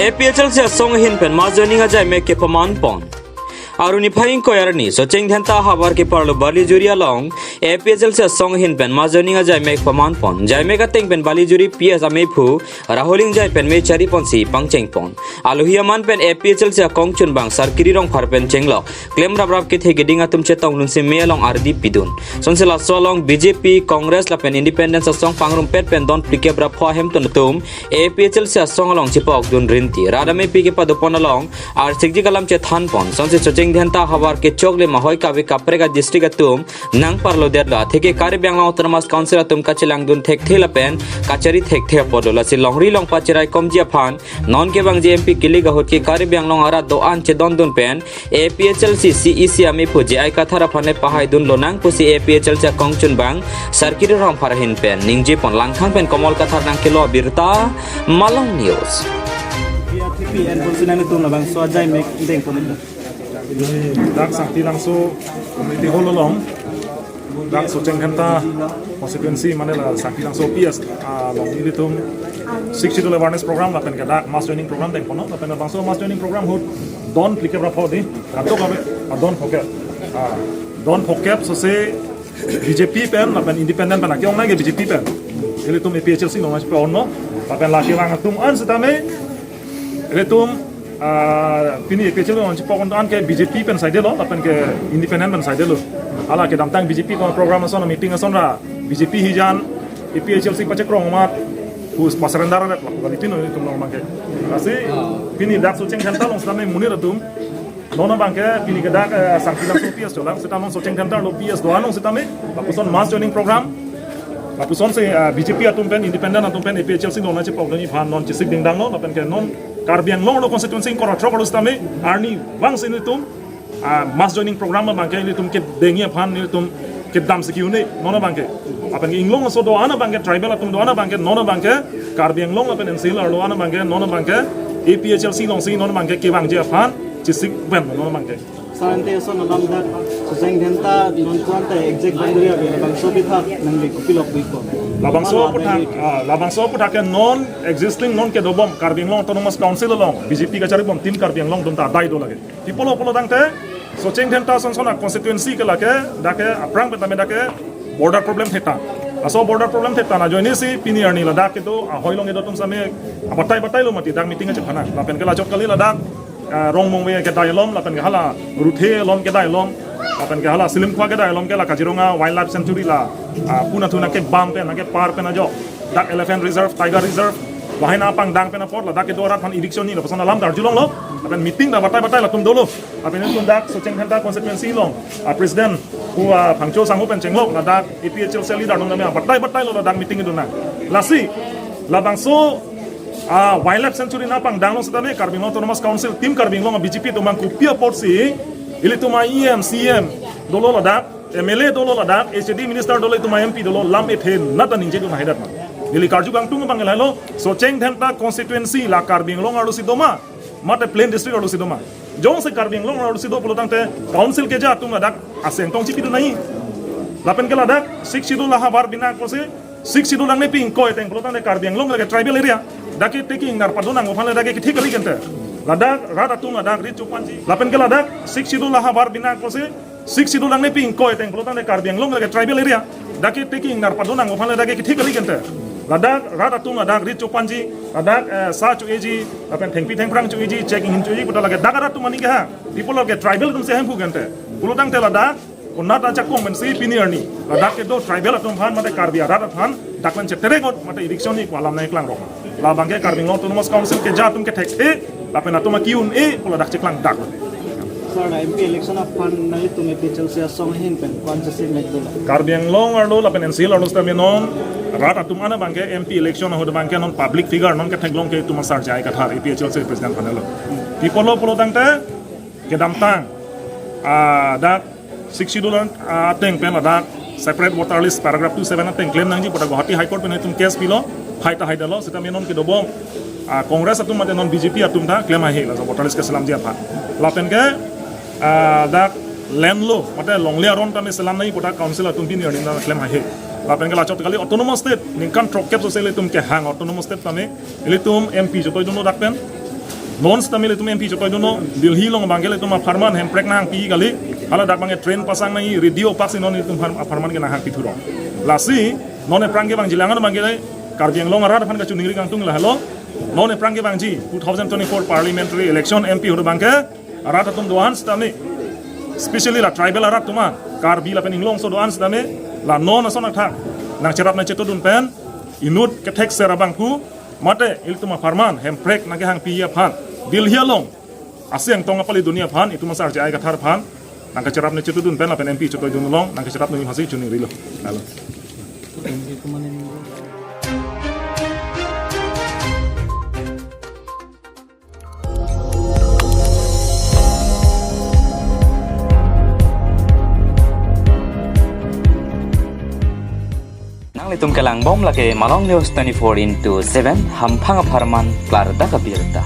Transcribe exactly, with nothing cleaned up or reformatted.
APHLC asong ahin pen mass joining ajaimek kepaman pon. Arni phai ingkoi arni Socheng Dhenta havar keparlo Balijuri along APHLC asong ahin pen mass joining ajaimek paman pon. Jaimek ateng pen Balijuri P S amephu Rahul Engjai pen me chari ponsi pangcheng pon. Alohi aman pen APHLC akongchunbang Sarkiri Rongphar pen chenglok klem raprap kethe keding atum chetong lunsi me along ardi pidun. Sonsi laso along BJP, Congress lapen Independence asong pangrumpet pen don phlikep ra pho ahemtun atum APHLC asong along chepokdun rinti. Rat amepi kepadopon along arsikji kalam chethan pon. Sonsi Socheng Dhenta havar kechok le mahoi kave kaprek a district atum nangparlodetlo. Atheke Karbi Anglong Autonomous Council atum kachelangdun thekthe lapen kachari thekthe apotlo. Lasi longri longpat cherai komji aphan non kevangji MP kilik ahut ke Karbi Anglong arat do-an chedondun pen APHLC CEC amephu J I Kathar aphan le pahaidun lonang pusi APHLC akongchunbang Sarkiri Rongphar ahin pen ningje pon. Langkhang pen Komol Kathar nangkelo abirta, Malong News. P R T P and Bolsonaro tum labangso ajaimek deng pon. Dak Sangti Langso Community Hall along, dak Socheng Dhenta constituency mane la Sangti Langso P S along ilitum Sixth Schedule awareness program lapen ke dak mass joining program deng pon, lapen labangso mass joining program ahut don phlikep ra pho di, kadokave, ah, don phokep. Ah, don phokep sose BJP pen lapen independent pen, ake-ongnei ke BJP pen. Ilitum APHLC along nangchepa-onlo, lapen la kevang atum an setame ilitum, ah, pini APHLC along nangchepokdun an ke BJP pen saidelo, lapen ke independent pen saidelo. Hala kedamtang BJP ko program ason, meeting ason ra BJP hijan APHLC pachekrong amat, hus pasurrender ret la, kali pino ilitum along abangke. Lasi pini dak Socheng Dhenta along setame monit atum, non abangke pini ke dak, eh, Sangti Langso P S cholang, seta non Socheng Dhenta arlo P S do-an along setame lapuson mass joining program, lapusonsi, eh, BJP atum pen, independent atum pen APHLC along nangchepokdunji aphan non chesik dingdanglo, lapen ke non Karbi Anglong arlo constituency ingkoi ra throk arlo setame arnivang si ilitum, ah, mass joining program abangke ilitum kedengji aphan ilitum kedamsi ki-un-e non abangke. Lapen ke inglong aso do-an abangke, tribal atum do-an abangke, non abangke Karbi Anglong lapen N C L arlo an abangke, non abangke APHLC alongsi non abangke kevangji aphan chesik pen non abangke. Sir, ante ason alam dak Socheng Dhenta non ko-an ta exact boundary ave, labangso aphuthak nangli kopilok bui ko? Labangso aphuthak, ah, labangso aphuthak ke non existing, non kedobom Karbi Anglong Autonomous Council along BJP kacharibom Team Karbi Anglong atum ta adai do lake. Pi apotlo pulotangte Socheng Dhenta asonson a constituency ke lake dak ke aphrang pen tame dak ke border problem thektang. Laso border problem thektang ajoinesi pini arni ladak kedo ahoi along kedo atum setame abatai batailo mati dak meeting kachephan nang. Lapen ke lachot kali ladak, ah, Rongmongve kedai along, lapen ke hala Ruthe along kedai along, lapen ke hala Silimkhua kedai along ke la Kaziranga Wildlife Sanctuary la, ah, puna thuna ke bam pen, ke par pen ajo. Dak Elephant Reserve, Tiger Reserve, lahai nangpangdang pen apot ladak kedo arat aphan eviction ni lapuson alam ta arjulonglo. Lapen meeting ta batai batai latum dolo. Lapen ilitum dak Socheng Dhenta constituency along, ah, President pu, ah, Phangcho Sangho pen chenglok ladak APHLC leader atum tame batai batailo ladak meeting kedo nang. Lasi labangso, ah, Wildlife Sanctuary nangpangdang along setame Karbi Anglong Autonomous Council, Team Karbi Anglong BJP atum abang kopi apotsi ilitum a-EM, CEM dolo ladak, MLA dolo ladak, HAD minister dolo, itum a-MP dolo, lam ethe nat ta ningjedun haidat ma. Neli karju kangtung abang lahailo, Socheng Dhenta constituency la Karbi Anglong arlosi doma, mate plain district arlosi doma. Jongsi Karbi Anglong arlosi do pulotangte council keja atum ladak aseng tong chipidun nangji. Lapen ke ladak Sixth Schedule ahavar binang pusi, Sixth Schedule angnepi ingkoi ateng pulotangte Karbi Anglong lake tribal area. Dak ke teki ingnar padonang aphan le dak ke kethik kali gente. Ladak rat atum ladak rit chopanji. Lapen ke ladak Sixth Schedule ahavar binang pusi, Sixth Schedule angnepi ingkoi ateng pulotangte Karbi Anglong lake tribal area. Dak ke teki ingnar padonang aphan le dak ke kethik kali gente. Ladak rat atum ladak rit chopanji, ladak, eh, sa cho-eji, lapen thengpi thengphrang cho-eji, chek inghin cho-eji puta lake dak rat atum aning ke ha. Pi apot lake tribal atumsi ahemphu gente. Pulotangte ladak konat ajakong pensi pini arni ladak kedo tribal atum aphan mate Karbi arat aphan dak pen cheterek ot mate eviction ni ko alam nangklangrok. Labangke Karbi Anglong Autonomous Council keja atum kethekthe lapen atum aki-un-e pu ladak cheklangdak. Sir, la MP election aphan nanglitum APHLC asong ahin pen ko-an chesik mek dolang? Karbi Anglong arlo lapen N C L arlo setame non rat atum an abangke MP election ahut abangke non public figure non ketheklong ke itum a-sir J I Kathar, APHLC president aphan lo. Pi apotlo pulotangte kedamtang, ah, dak Sixth Schedule an, ah, ateng pen ladak separate voter list paragraph two seven ateng klem nangji puta Guwahati High Court pen itum case pilo, hai ta haidetlo, setame non kedobom, ah, Congress atum mate non BJP atum ta klem haihe laso voter list keselamji aphan. Lapen ke, ah, dak land lo mate longle aron tame selam nangji puta council atum pini arni ta klem haihe. Lapen ke lachot kali autonomous state ningkan throkkep sose ilitum kehang autonomous state tame ilitum MP joto idunlo dak pen. Non sitame ilitum M P chotoi dunlo, Delhi along abangke ilitum apharman Hemprek nanghangpi kali, hala dak abangke train pasang nangji, radio apak si non ilitum apharman ke nanghangpi thurong. Lasi non aphrang kevangji lang abangke Karbi Anglong arat aphan kachiningri kangtung lahelo. Non aphrang kevangji two thousand twenty-four parliamentary election M P ahut abangke arat atum do-an sitame, especially la tribal arat atum, Karbi lapen Inglongso do-an sitame, la non ason athak nangcherap nangchetudun pen, inut kethekser abangphu mate ilitum apharman Hemprek nangkehangpi aphan, Delhi along asi angtong kapale dunji aphan, itum asar J I Kathar aphan nangkacherap nangchetudun pen lapen M P chotoi dun along nangkacherapdun aphansi chiningrilo. Halo. Nanglitum kelangbom lake Malong News twenty-four into seven, hamphang apharman klardak abirta.